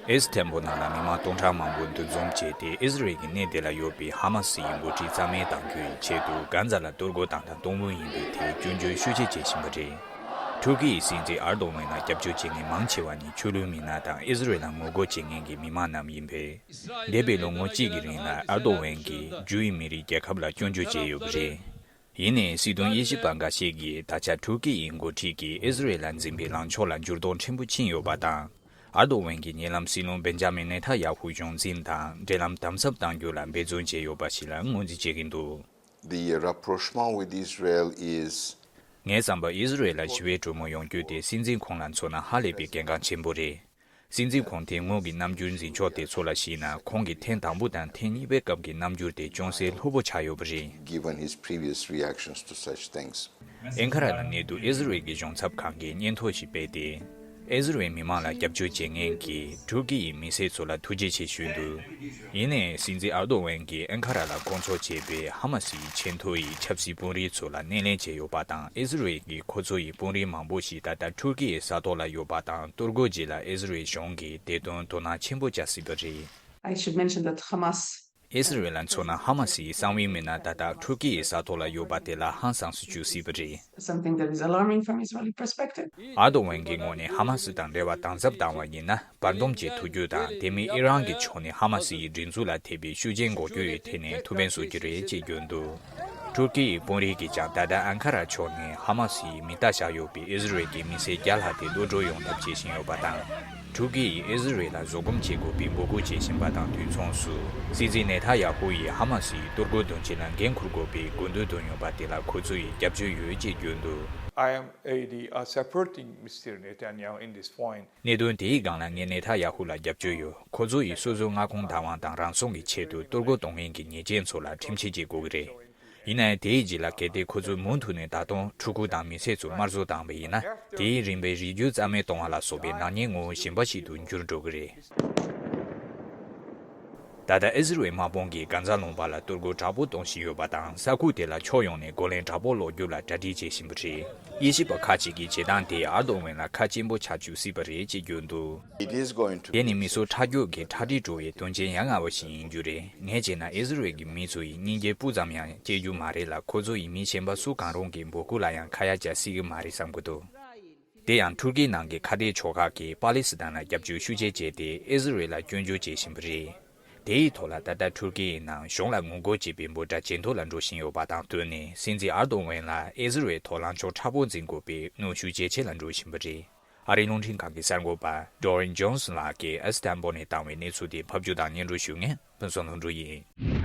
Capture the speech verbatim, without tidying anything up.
ཨེ་སི་ཐན་པོ་ནང་ལ་མི་མང་སྟོང་ཕྲག་མང་པོ་འདུ་འཛོམས་བྱས་ཏེ། ཨི་ཟི་རེལ་གྱི་གནས་དེ་ལ་ཡོད་པའི་ཧ་མ་སི་ཡི་འགོ་ཁྲིད་རྩ་མེད་གཏང་རྒྱུ་ཡི་ཆེད་དུ་གྷ་ཛ་ལ་གཏོར་རྒོལ་བཏང་དང་གཏོང་མུས་ཡིན་པའི་ཐད་སྐྱོན་བརྗོད་ཤུགས་ཆེ་བྱེད་བཞིན་པ་རེད། ཐུར་ཀི་ཡི་སྲིད་འཛིན་ཨར་དོ་ཝན་ལ་རྒྱབ་སྐྱོར་བྱེད་མཁན་མང་ཆེ་བ་ནི་ཆོས་ལུགས་མི་སྣ་དང་ཨི་ཟི་རེལ་ལ་ངོ་རྒོལ་བྱེད་མཁན་གྱི་མི་མང་རྣམས་ཡིན་པས། འདས་པའི་ལོ་ངོ་གཅིག་གི་རིང་ལ་ཨར་དོ་ཝན་གྱིས་ཇུའུ་ཡི་མི་རིགས་རྒྱལ་ཁབ་ལ་སྐྱོན་བརྗོད་བྱས་ཡོད་པ་རེད། ཡིན་ནའི་སྲིད་དོན་དབྱེ་ཞིབ་པ་འགའ་ཤས་ཀྱིས་ད་ཆ་ཐུར་ཀི་ཡི་འགོ་ཁྲིད་ཀྱིས་ཨི་ཟི་རེལ་ལ་འཛིན་པའི་ལངས་ཕྱོགས་ལ་འགྱུར་ལྡོག་ཕྲན་བུ་ཕྱིན་ཡོད་པ་དང་། ཨར་དོ་ཝན་གྱིས་ཉེ་ལམ་སྲིད་བློན་བེན་ཇ་མིན་ནེ་ཐ་ཡ་ཧུ་གཞུང་འཛིན་དང་འབྲེལ་ལམ་དམ་ཟབ་གཏང་རྒྱུ་ལ་འབད་བརྩོན་བྱས་ཡོད་པ་ཞིག་ལ་ངོས་འཛིན་བྱེད་ཀྱིན་འདུག The rapprochement with Israel is ངའི་བསམ་པར་ཨི་ཟི་རེལ་ལ་ཞི་བའི་གྲོས་མོལ་ཡོང་རྒྱུ་དེ་སྲིད་འཛིན་ཁོང་ལ་མཚོན་ན་ཧ་ལས་པའི་གལ་འགངས་ཆེན་པོ་རེད། སྲིད་འཛིན་ཁོང་དེ་སྔོན་གྱི་རྣམ་འགྱུར་འཛིན་ཕྱོགས་དེ་ཚོ་ལ་གཞིགས་ན། ཁོང་གི་ཐེངས་དང་པོ་དང་ཐེངས་གཉིས་པའི་སྐབས་ཀྱི་རྣམ་འགྱུར་དེ་ཅུང་ཟད་ལྷོད་པོ་ཆགས་ཡོད་པ་རེད། Given his previous reactions to such things. ཨན་ཁ་ར་ལ་གནས་སྡོད་ཨི་ཟི་རེལ་གྱི་གཞུང་ཚབ་ཁང་གིས་སྙན་ཐོ་ཞིག་སྤེལ་ཏེ། ཨི་ཟི་རེལ་མི་མང་ལ་རྒྱབ་སྐྱོར་བྱེད་མཁན་གྱི་ཐུར་ཀི་ཡི་མི་སེར་ཚོ་ལ་ཐུགས་རྗེ་ཆེ་ཞུས་འདུག་ཡིན་ནའི་སྲིད་འཛིན་ཨར་དོ་ཝན་གྱིས་ཨན་ཁ་ར་ལ་བསྐོང་ཚོགས་བྱས་པའི་ཧ་མ་སི་ཡི་ཆེས་མཐོ་ཡི་ཆབ་སྲིད་དཔོན་རིགས་ཚོ་ལ་སྣེ་ལེན་བྱས་ཡོད་པ་དང་། ཨི་ཟི་རེལ་གྱིས་ཁོ་ཚོ་ཡི་དཔོན་རིགས་མང་པོ་ཞིག་ད་ལྟ་ཐུར་ཀི་ཡི་ས་ཐོག་ལ་ཡོད་པ་དང་། གཏོར་རྒོལ་རྗེས་ལ་ཨི་ཟི་རེལ་གཞུང་གིས་དེ་དོན་དོ་སྣང་ཆེན་པོ་བྱ་སྲིད་པ་རེད། I should mention that Hamas ཨི་སི་རེལ་ལ་མཚོན་ན་ཧ་མ་སི་ཡི་གསང་བའི་མི་སྣ་ད་ལྟ་ཐུར་ཀི་ཡི་ས་ཐོག་ལ་ཡོད་པ་དེ་ལ་ཧང་སངས་སུ་འགྱུར་སྲིད་པ་རེད། Something that is alarming from Israeli perspective. ཨར་དོ་ཝན་གྱི་ངོས་ནས་ཧ་མ་སི་དང་འབྲེལ་བ་དམ་ཟབ་བཏང་བ་ཡིན་ན། བར་འདུམ་བྱེད་ཐུབ་རྒྱུ་དང་། དེ་མིན་ཨི་རན་གྱི་ཕྱོགས་ནས་ཧ་མ་སི་ཡི་སྒྲིག་འཛུགས་ལ་ཐེབས་པའི་ཤུགས་རྐྱེན་འགོག་རྒྱུ་ཡི་ཐད་ནས་ཐུགས་ཕན་གསོས་རྒྱུ་རེད་ཅེས་བརྗོད་འདུག་ཐུར་ཀི་ཡི་དཔོན་རིགས་ཀྱིས་ཀྱང་ད་ལྟ་ཨན་ཁ་ར་ཕྱོགས་ནས་ཧ་མ་སི་ཡི་མི་རྟ་བཞག་ཡོད་པའི་ཨི་སི་རེལ་གྱི་མི་སེར་བརྒྱ་ལྷག་དེ་གློད་གྲོལ་ཡོང་ཐབས་བྱེད་བཞིན་ཡོད་པ་དང་། ཐུར་ཀི་ཡིས་ཨི་ཟི་རེལ་ལ་བཟོད་སྒོམ་བྱེད་དགོས་པའི་འབོད་སྐུལ་བྱེད་བཞིན་པ་དང་དུས་མཚུངས་སུ། སྲིད་འཛིན་ནེ་ཐན་ཡ་ཧུ་ཡིས་ཧ་མ་སི་ཡི་གཏོར་རྒོལ་དོན་ཆེན་ལ་འགན་འཁུར་དགོས་པའི་དགོས་འདུན་བཏོན་ཡོད་པ་དེ་ལ་ཁོ་ཚོ་ཡིས་རྒྱབ་སྐྱོར་ཡོད་ཅེས་བརྗོད་འདུག I am really uh, supporting Mister Netanyahu in this point. གནད་དོན་དེའི་སྒང་ལ་ངས་ནེ་ཐན་ཡ་ཧུ་ལ་རྒྱབ་སྐྱོར་ཡོད། ཁོ་ཚོ་ཡིས་སོ་སོའི་མངའ་ཁོངས་བདག་དབང་དང་རང་སྲུང་གི་ཆེད་དུ་གཏོར་རྒོལ་གཏོང་མཁན་གྱི་ཉེས་ཅན་ཚོ་ལ་ཁྲིམས་ཆད་གཅོད་དགོས་ཀྱི་རེད། ཡིན་ནའི་དེའི་རྗེས་ལ་གལ་ཏེ་ཁོ་ཚོས་མུ་མཐུད་ནས་ད་དུང་ཕྲུ་གུ་དང་མི་སེར་ཚོར་དམར་གསོད་བཏང་བ་ཡིན་ན། དེའི་རིམ་པས་རིགས་རྒྱུད་རྩ་མེད་གཏོང་བ་ལ་སོགས་པའི་ནག་ཉེས་ངོ་བོ་གཞན་པ་ཞིག་ཏུ་འགྱུར་འགྲོ་གི་རེད། ད་ལྟ་ཨི་ཟི་རེལ་དམག་དཔུང་གིས་གྷ་ཛ་ལུང་པ་ལ་གཏོར་རྒོལ་དྲག་པོ་གཏོང་བཞིན་ཡོད་པ་དང་། ས་ཁུལ་དེ་ལ་ཕྱོགས་ཡོངས་ནས་རྒོལ་ལན་དྲག་པོ་སློག་རྒྱུ་ལ་གྲ་སྒྲིག་བྱེད་བཞིན་པ་རེད། དབྱེ་ཞིབ་པ་ཁག་ཅིག་གིས་བྱེད་སྟངས་དེས་ཨར་དོ་ཝན་ལ་ཁ་སྐྱེན་པོ་ཆགས་འཇུག་སྲིད་པ་རེད་ཅེས་བརྗོད་འདུག It is going to དེ་ནི་མི་གསོད་ཁྲག་སྦྱོར་གྱི་ཁྲག་དྲི་བྲོ་བའི་དོན་རྐྱེན་ཡ་ང་བ་ཞིག་ཡིན་རྒྱུ་རེད། ངས་བྱས་ན་ཨི་ཟི་རེལ་གྱི་མི་ཚོ་ཡིས་སྙིང་རྗེ་སྤུ་ཙམ་ཡང་སྐྱེ་རྒྱུ་མ་རེད་ལ། ཁོ་ཚོ་ཡིས་མི་གཞན་པ་སུ་གང་རུང་གི་འབོད་སྐུལ་ལ་ཡང་ཁ་ཡ་བྱ་སྲིད་ཀྱི་མ་རེད་བསམ་གྱི་འདུག་དེ་ཡང་ཐུར་ཀིའི་ནང་གི་ཁ་གཏད་ཕྱོགས་ཁག་གིས་པ་ལི་སི་ཐན་ལ་རྒྱབ་སྐྱོར་ཤུགས་ཆེ་བྱས་ཏེ། ཨི་ཟི་རེལ་ལ་སྐྱོན་བརྗོད་བྱེད་བཞིན་པ་རེད། དེའི་ཐོག་ལ་ད་ལྟ་ཐུར་ཀིའི་ནང་གཞུང་ལ་ངོ་རྒོལ་བྱེད་པའི་འབོད་སྒྲ་ཇེ་མཐོ་ལ་འགྲོ་བཞིན་ཡོད་པ་དང་བསྟུན་ནས། སྲིད་འཛིན་ཨར་དོ་ཝན་ལ་ཨི་ཟི་རེལ་ཐོག་ལངས་ཕྱོགས་མཁྲེགས་པོ་འཛིན་དགོས་པའི་གནོན་ཤུགས་ཇེ་ཆེ་ལ་འགྲོ་བཞིན་པ་རེད། ཨ་རིའི་རླུང་འཕྲིན་ཁང་གི་གསར་འགོད་པ་Dorin Jones ལགས་ཀྱིས་ཨི་སི་ཐན་པོལ་ནས་བཏང་བའི་གནས་ཚུལ་དེ་ཕབ་སྒྱུར་དང་སྙན་སྒྲོན་ཞུ་མཁན་ཕུན་ཚོགས་ལྷུན་གྲུབ་ཡིན།